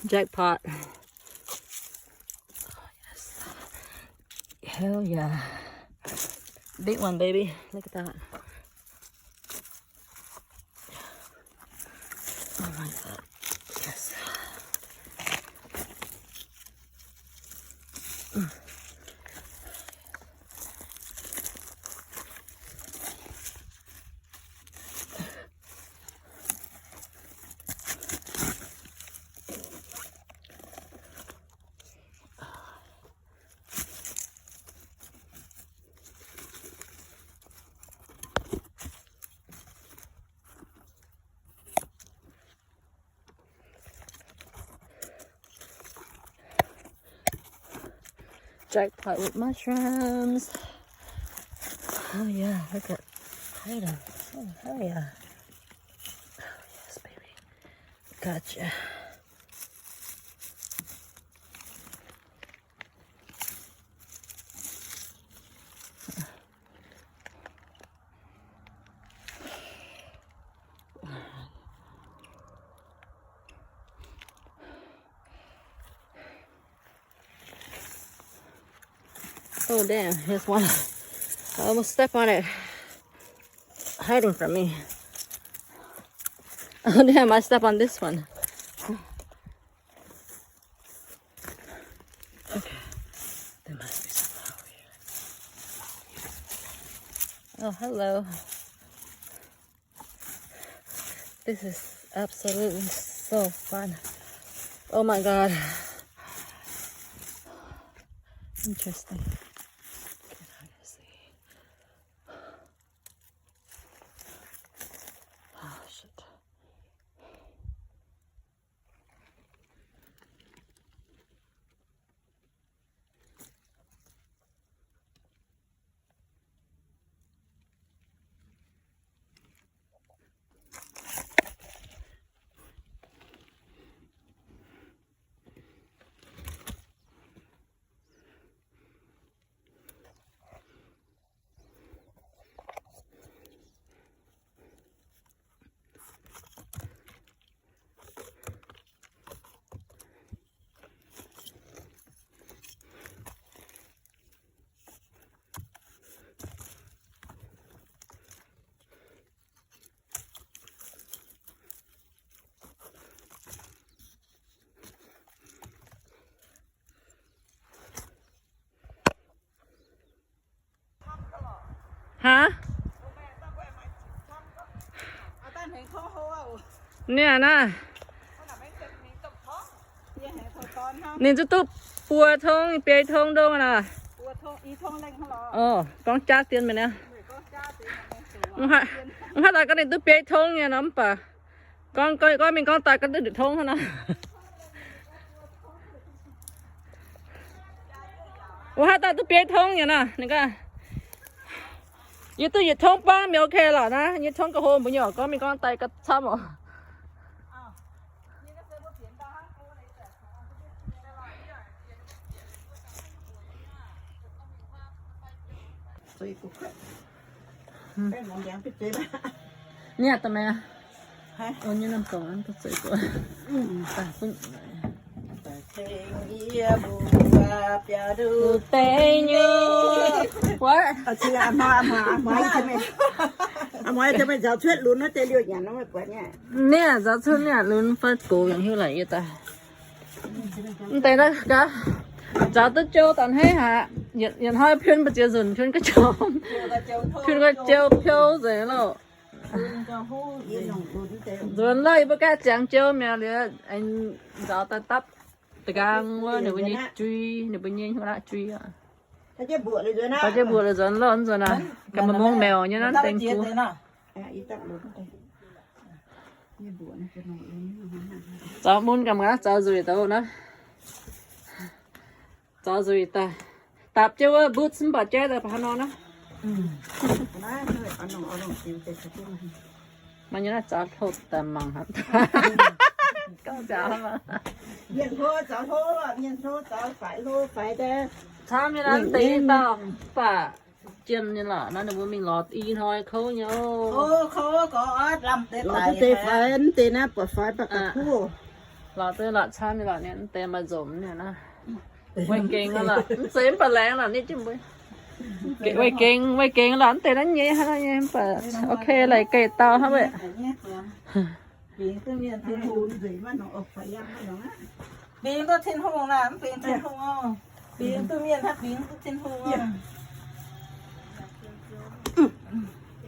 Jackpot. Oh, yes. Hell yeah. Big one, baby. Look at that. Oh my God. Yes. Jackpot with mushrooms. Oh yeah, look at item. Oh, hell yeah. Oh, yes, baby. Gotcha. Oh, damn, here's one. I almost step on it. Hiding from me. Oh, damn, I step on this one. Okay. There must be something over here. Oh, hello. This is absolutely so fun. Oh my God. Interesting. Can hardly see. Oh, shit. Haa? Niaa naaiv. Ninh zuqc duqv buo tongv, biei tongv ndongc naaic. Orv, gorngv jaav dien mingh naaiv. Mv haih daaih gorngv ninh duqv biei tongv nyei nor, mv baac gorngv, gorngv mingh gorngv daaih gorngv duqv yietc tongv hnangv naaiv. Wuov haaix dauh duqv biei tongv nyei naaic, ninh gaav, yie duqv yietc tongv bangv mingh ok lorqc naaiv, nyei tongv ga'hlo mbuo nyei oc, gorngv mingh gorngv daaih ga'camv oc. Niaa daaih meih aqv. Ov, nyei norm dorngx duqv zueiz duqv. Daaih bun. Deix nyei. What? Niaa nzaaux cuotv lunx fai gox yaac hiuv laic yie daaih. Mv deix naaiv gaax, nzaaux duqv jou daaih hneiv haic. Yietc hnoi pion mbu'ziex nzunc, pion ga'jou, pion ga'jou piou nzengc loh. Nzuonx loh, yie mbuo gaeqv ziangx jou mi'aqv liuz, aengx nzaaux daaih dapv da'nqaang wuov ninh mbuo nyei jui, ninh mbuo nyei huaav jui aqv. Baac jienv mbuoqc liuz nzuonx loh, nzuonx aqv. Gaax maaih mungz mèo nyei naaiv dengh gu. Zaux mun gaax mangc gaax, zaux nzueic daaih naaiv. Zaux nzueic daaih. Dapc jienv wuov butv mv baac jaiv daaih baac haaix nor naaiv. Maaih nyei naaiv zaux hlo daaih mangc hnangv. Gauh nziaauc maah. Camv nyei naaiv deix dauh mv baac jiem nyei lorqc, naaiv ninh mbuo mingh lorz i hnoi kouv nyei oc. Deix faix, mv deix naaiv buatc faix mv baac ga'kuv. Lorqc, duqv lorqc camv nyei lorqc, ninh deix maaih nzomz nyei naaiv. Weih gengh lorqc, mv zeiz mv baac laengz lorqc, ninh jienv mbuo. Weih gengh, weih gengh lorqc, mv deix naaiv nyei hnangv naaiv nyei, mv baac ok, lai geh dau hnangv weih. Bingx duqv Tin-Hungh naaic, mv bingx Tin-Hungh oc. Bingx duqv mienh hnangv bingx duqv Tin-Hungh oc.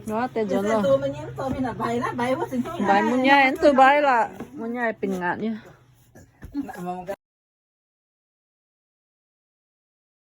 Nor deix nzuonx loh. Mbaix mun nyei, mv duqv mbaix lorqc. Mun nyei bingx ngaatc nyei.